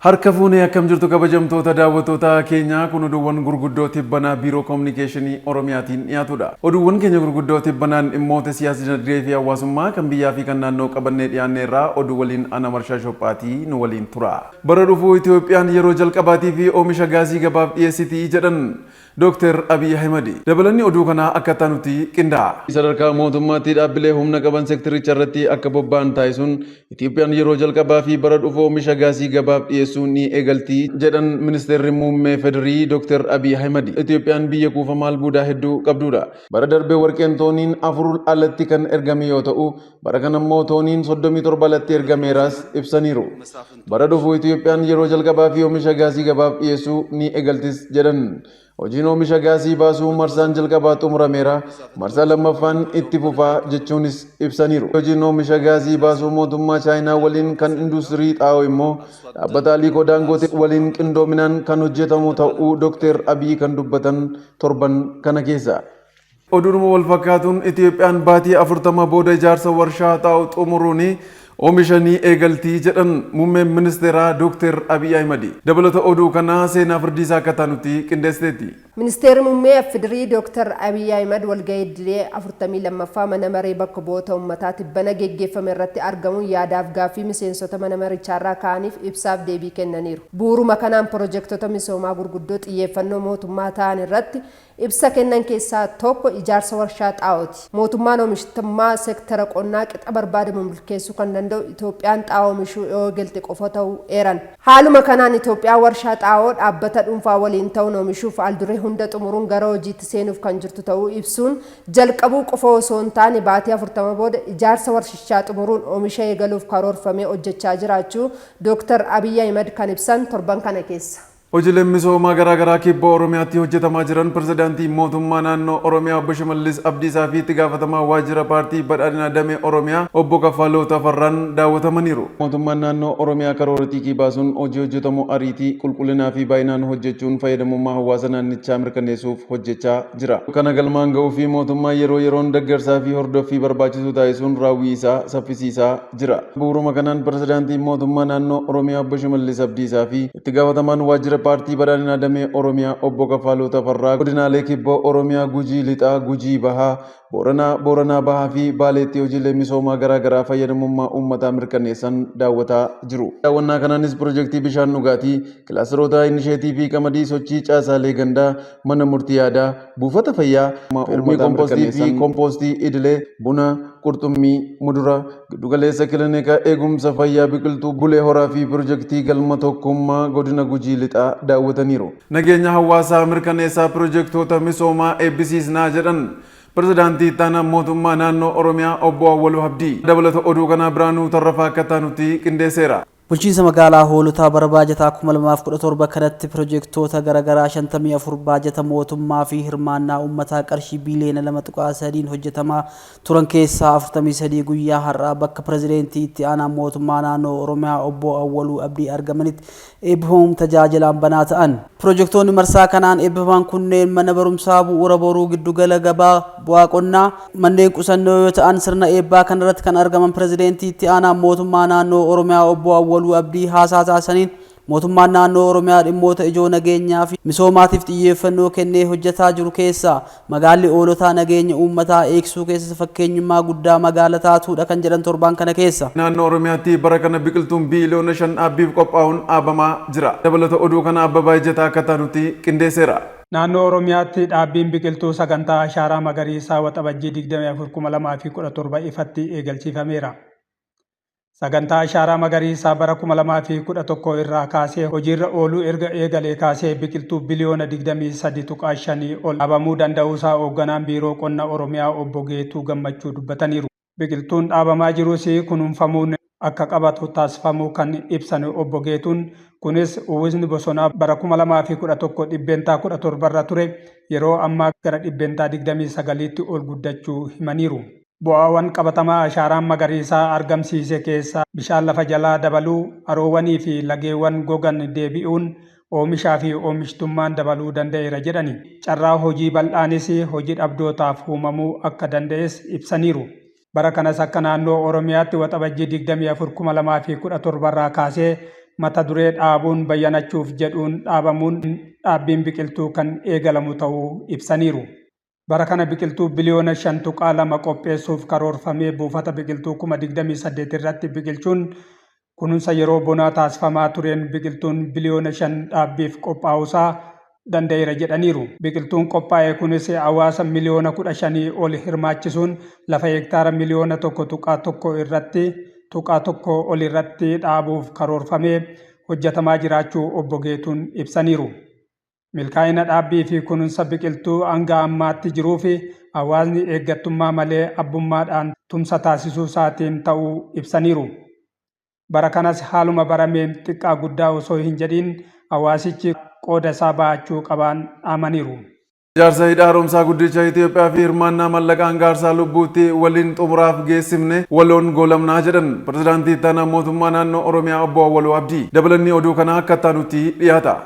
Harka fuunee akkam jirtu kabajamtoota daawwattoota keenyaa kun oduuwwan gurguddoo tibbanaa biiroo koominikeeshinii Oromiyaatiin dhiyaatudha. Oduuwwan keenya gurguddoo tibbanaan dhimmoota siyaasa dinagdee fi hawaasummaa kan biyyaa fi kan naannoo qabannee dhiyaanne irraa oduu waliin ana Marshaa Shophaatii nu waliin tura. Bara dhufu Itoophiyaan yeroo jalqabaatii fi oomisha gaazii gabaaf dhiyeessiti jedhan Dooktar Abiy Ahimad. Dabalanni oduu kanaa akka itti qindaa'a. Sadarkaa mootummaatti dhaabbilee humna qaban sektaricha irratti akka bobba'an taasisuun Itoophiyaan yeroo jalqabaa fi bara dhufu oomisha gaasii gabaaf dhiyeessuu ni eegalti jedhan ministeerri muummee federii Dr. Abiy Ahimad. Itoophiyaan biyya kuufama albuudaa hedduu qabdudha. Bara darbe warqeen tooniin 4 alatti kan ergame yoo ta'u, bara kana immoo tooniin 37 alatti ergameeraas ibsaniiru. Bara dhufu Itoophiyaan yeroo jalqabaa fi oomisha gaasii gabaaf dhiyeessuu ni eegaltis jedhan. Hojiin oomisha gaasii baasuu marsaan jalqabaa xumurameera, marsaa lammaffaan itti fufaa jechuunis ibsaniiru. Hojiin oomisha gaasii baasuu mootummaa Chaayinaa waliin kan industirii xaa'oo immoo dhaabbata Aliko Daangootee waliin qindoominaan kan hojjetamu ta'uu Dr. Abiy kan dubbatan torban kana keessa. Oduudhuma wal fakkaatuun Itoophiyaan baatii 40 booda ijaarsa warshaa xaa'oo xumuruun oomisha ni eegalti jedhan muummeen ministeeraa Dr. Abiy Ahimad. Dabalata oduu kanaa seenaa firdiisaa akka taanutti qindeessiteetti. Ministeerri Muummee FDRI Dr. Abiy Ahimad walgahii idilee 42ffaa mana maree bakka bu'oota uummataa tibbana geggeeffame irratti argamuun yaadaaf gaaffii miseensota mana marichaarraa ka'aniif ibsaaf deebii kennaniiru. Bu'uuruma kanaan pirojektota misoomaa gurguddoo xiyyeeffannoo mootummaa ta'an irratti ibsa kennan keessaa tokko ijaarsa warshaa xaa'ooti. Mootummaan oomishtummaa sektara qonnaa qixa barbaadamu milkeessuu kan danda'u Itoophiyaan xaa'oo oomishuu yoo eegalte qofa ta'uu eeran. Haaluma kanaan Itoophiyaan warshaa xaa'oo dhaabbata dhuunfaa waliin ta'uun oomishuuf haalduree hunda xumuruun gara hojiitti seenuuf kan jirtu ta'uu ibsuun jalqabuu qofa osoo hin taane baatii 40 booda ijaarsa warshichaa xumuruun oomisha eegaluuf karoorfamee hojjechaa jiraachuu Dr. Abiy Ahimad kan ibsan torban kana keessa. Hojiileen misoomaa garaagaraa kibba Oromiyaatti hojjetamaa jiran pirezidaantii mootummaa naannoo Oromiyaa obbo Shimallis Abdiisaa fi itti gaafatamaa waajjira paartii badhaadhinaa damee Oromiyaa obbo Kaffaloo Tafarraan daawwatamaniiru. Mootummaan naannoo Oromiyaa karoora xiiqii baasuun hojii hojjetamu ariitii, qulqullinaa fi baay'inaan hojjechuun fayyadamummaa hawaasa naannichaa mirkaneessuuf hojjechaa jira. Kana galmaan ga'uu fi mootummaan yeroo yeroon deeggarsaa fi hordoffii barbaachisu taasisuun raawwii isaa saffisiisaa jira. Bu'uuruma kanaan pirezidaantiin mootummaa naannoo Oromiyaa obbo Shimallis Abdiisaa fi itti gaafatamaan waajjira paartii badhaadhinaa damee Oromiyaa obbo Kaffaloo Tafarraa godinaalee kibba Oromiyaa Gujii Lixaa, Gujii Bahaa, Booranaa, Booranaa Bahaa fi Baaleetti hojiilee misoomaa garaagaraa fayyadamummaa uummataa mirkaneessan daawwataa jiru. Daawwannaa kanaanis pirojektii bishaan dhugaatii, kilaasteroota inisheetiivii qamadii, sochii caasaalee gandaa, mana murtii aadaa, buufata fayyaa, fermii kompoostii fi kompoostii idilee, buna, qurxummii, mudura, giddugaleessa kilinika eegumsa fayyaa biqiltuu Bulee Horaa fi pirojektii galma tokkummaa godina Gujii Lixaa daawwataniiru. Nageenya hawaasaa mirkaneessaa pirojektoota misoomaa eebbisiisnaa jedhan pirezidaantii ittaanaa mootummaa naannoo Oromiyaa obbo Awwaluu Abdii. Dabalata oduu kanaa Biraanuu Tarrafaa akka taanutti qindeesseera. Bulchiinsa magaalaa Hoolotaa bara baajataa 2017 kanatti pirojektoota garagaraa 54 baajata mootummaa fi hirmaannaa uummataa qarshii biiliyoona 2.3n hojjetamaa turan keessaa 43 guyyaa har'aa bakka Pirezidaantii Itti Aanaa Mootummaa Naannoo Oromiyaa Obbo Awwaluu Abdii argamanitti eebbifamuun tajaajilaan banaa ta'an. Pirojektoonni marsaa kanaan eebbifaman kunneen mana barumsaa bu'uura boruu giddugala gabaa bu'aa qonnaa, manneen qusannoo yoo ta'an sirna eebbaa kanarratti kan argaman Pirezidaantii Itti Aanaa Mootummaa Naannoo Oromiyaa Obbo Awwaluu Abdii haasaa taasisaniin mootummaan naannoo Oromiyaa dhimmoota ijoo nageenyaa fi misoomaatiif xiyyeeffannoo kennee hojjetaa jiru keessaa magaalli Hoolotaa nageenya uummataa eegsisuu keessatti fakkeenyummaa guddaa magaala taatuudha kan jedhan torbaan kana keessa. Naannoo Oromiyaatti bara kana biqiltuun biiliyoona 5 dhaabbiif qophaa'uun dhaabamaa jira. Dabalata oduu kana Abbabaa Ejjetaa akka taanutti qindeesseera. Naannoo Oromiyaatti dhaabbiin biqiltuu sagantaa Ashaaraa Magariisaa Waxabajjii 24, 2017 ifatti eegalchiifameera. Sagantaa Ashaaraa Magariisaa bara 2011 irraa kaasee hojiirra ooluu erga eegalee kaasee biqiltuu biliyoona 23.5 ol dhaabamuu danda'uusaa hoogganaan Biiroo Qonna Oromiyaa obbo Geetuu Gammachuu dubbataniiru. Biqiltuun dhaabamaa jirus kunuunfamuun akka qabatu taasifamuu kan ibsan obbo Geetuun kunis uwwisni bosonaa bara 2011 17% irra ture yeroo ammaa gara 29%tti ol guddachuu himaniiru. Bu'aawwan qabatamaa ashaaraan magariisaa argamsiise keessaa bishaan lafa jalaa dabaluu, haroowwanii fi lageewwan gogan deebi'uun oomishaa fi oomishtummaan dabaluu danda'eera jedhani. Carraa hojii bal'aanis hojii dhabdootaaf uumamuu akka danda'es ibsaniiru. Bara kanas akka naannoo Oromiyaatti Waxabajjii 24, 2017 irraa kaasee mata duree dhaabuun bayyanachuuf jedhuun dhaabamuun dhaabbiin biqiltuu kan eegalamu ta'uu ibsaniiru. Bara kana biqiltuu biliyoona 5.2 qopheessuuf karoorfamee buufata biqiltuu 28,000 irratti biqilchuun kunuunsa yeroo bonaa taasifamaa tureen biqiltuun biliyoona 5 dhaabbiif qophaa'uusaa danda'eera jedhaniiru. Biqiltuun qophaa'e kunis hawaasa miliyoona 15 ol hirmaachisuun lafa hektaara miliyoona 1.1 irratti tuqaa tokko ol irratti dhaabuuf karoorfamee hojjetamaa jiraachuu obbo Geetuun ibsaniiru. Milkaa'ina dhaabbii fi kunuunsa biqiltuu hanga ammaatti jiruu fi hawaasni eeggattummaa malee abbummaadhaan tumsa taasisuu isaatiin ta'uu ibsaniiru. Bara kanas haaluma barameen xiqqaa guddaa osoo hin jedhiin hawaasichi qooda isaa ba'achuu qabaan dhaamaniiru. Ijaarsa hidha haaromsaa guddicha Itoophiyaa fi hirmaannaa mallaqaan gaarsaa lubbuutti waliin xumuraaf geessifne waloon goolamnaa jedhan pirezidaantii itti aanaa mootummaa naannoo Oromiyaa obbo Awwaluu Abdii. Dabalanni oduu kanaa akka itti dhiyaata.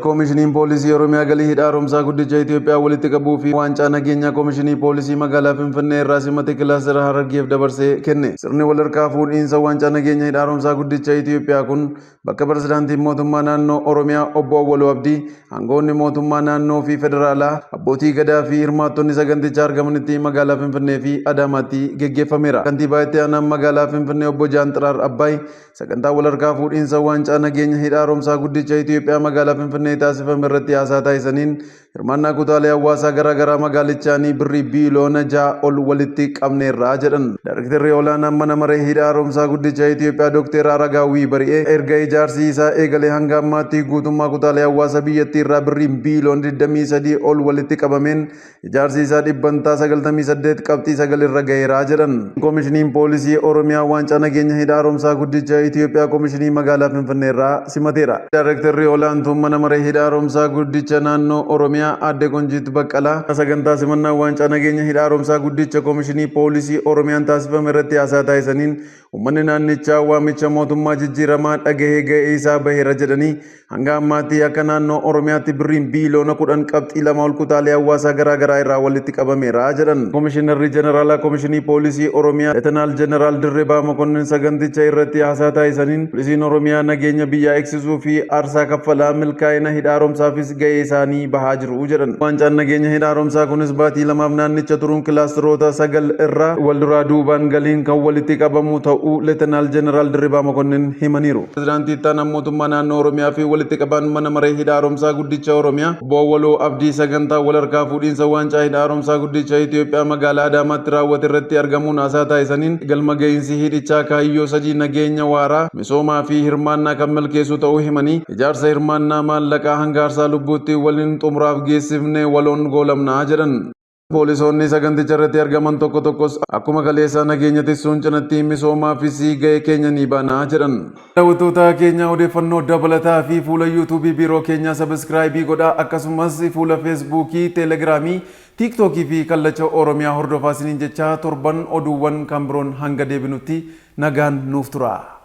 Koomishiniin Poolisii Oromiyaa galii hidha haaromsaa guddicha Itoophiyaa walitti qabuu fi waancaa nageenyaa Koomishinii Poolisii magaalaa Finfinnee irraa simate kilaastera Harargeef dabarsee kenne. Sirni wal harkaa fuudhiinsa waancaa nageenya hidha haaromsaa guddicha Itoophiyaa kun bakka pirezidaantiin mootummaa naannoo Oromiyaa obbo Awwaluu Abdii, aangoonni mootummaa naannoo fi federaalaa, abbootii gadaa fi hirmaattonni sagantichaa argamanitti magaalaa Finfinnee fi Adaamaatti geggeeffameera. Kantiibaa itti aanaan magaalaa Finfinnee obbo Jaanxiraar Abbaay sagantaa wal harkaa fuudhiinsa waancaa nageenya hidha haaromsaa guddicha Itoophiyaa magaalaa Finfinnee taasifame irratti haasaa taasisaniin hirmaannaa kutaalee hawaasaa garaa garaa magaalichaanii birrii biiliyoona 6 ol walitti qabneerra jedhan. Daayirektarri olaanaan mana maree hidha haaromsaa guddicha Itoophiyaa Dookter Aragaawwii Bari'ee erga ijaarsi isaa eegalee hanga ammaatti guutummaa kutaalee hawaasaa biyyattii irraa birrii biiliyoona 23 ol walitti qabameen ijaarsi isaa dhibbantaa 98.9 irra gaheera jedhan. Koomishiniin Poolisii Oromiyaa waancaa nageenya hidha haaromsaa guddicha Itoophiyaa Koomishinii magaalaa Finfinnee irraa simateera. Daayirektarri olaantuun mana maree hidha haaromsaa guddicha naannoo Oromiyaa aadde Qonjiit Baqqalaa sagantaa simannaa waancaa nageenya hidha haaromsaa guddicha Koomishinii Poolisii Oromiyaan taasifame irratti haasaa taasisaniin uummanni naannichaa waamicha mootummaa jijjiiramaa dhagahee ga'ee isaa baheera jedhanii hanga ammaatti akka naannoo Oromiyaatti birriin biiliyoona 10.2 ol kutaalee hawaasaa garaa garaa irraa walitti qabameera jedhan. Komishinarri Jeneraalaa Komishinii Poolisii Oromiyaa Leetanaal Jeneraal Dirribaa Mokonnin saganticha irratti haasaa taasisaniin poolisiin Oromiyaa nageenya biyyaa eegsisuu fi aarsaa kaffalaa milkaa'ina hidha haaromsaafis ga'ee isaanii bahaa jiru jedhan. Waancaan nageenya hidha haaromsaa kunis baatii 2f naannicha turuun kilaasteroota 9 irraa wal duraa duubaan galiin kan walitti qabamu ta'uu Leetanaal Jeneraal Dirribaa Mokonnin himaniiru. Pirezidaantii itti aanaa mootummaa naannoo Oromiyaa fi walitti qabaan mana maree hidha haaromsaa guddicha Oromiyaa obbo Awwaluu Abdii sagantaa wal harkaa fuudhiinsa waancaa hidha haaromsaa guddicha Itoophiyaa magaalaa Adaamaatti raawwate irratti argamuun haasaa taasisaniin galma ga'iinsi hidhichaa kaayyoo sadii nageenya waaraa, misoomaa fi hirmaannaa kan milkeessu ta'uu himanii ijaarsa hirmaannaa maallaqaa hanga aarsaa lubbuutti waliin xumuraaf geessifne waloon goolamnaa jedhan. Poolisoonni saganticha irratti argaman tokko tokkos akkuma kaleessaa nageenya tiksuun cinatti misoomaafis ga'ee keenya ni baanaa jedhan. Daawwattoota keenya, odeeffannoo dabalataa fi fuula yuutuubii biiroo keenyaa subscribe godhaa, akkasumas fuula feesbuukii, teelegiraamii, tiiktookii fi kallacha Oromiyaa hordofaa isiniin jechaa, torban oduuwwan kan biroon hanga deebinutti nagaan nuuf tura.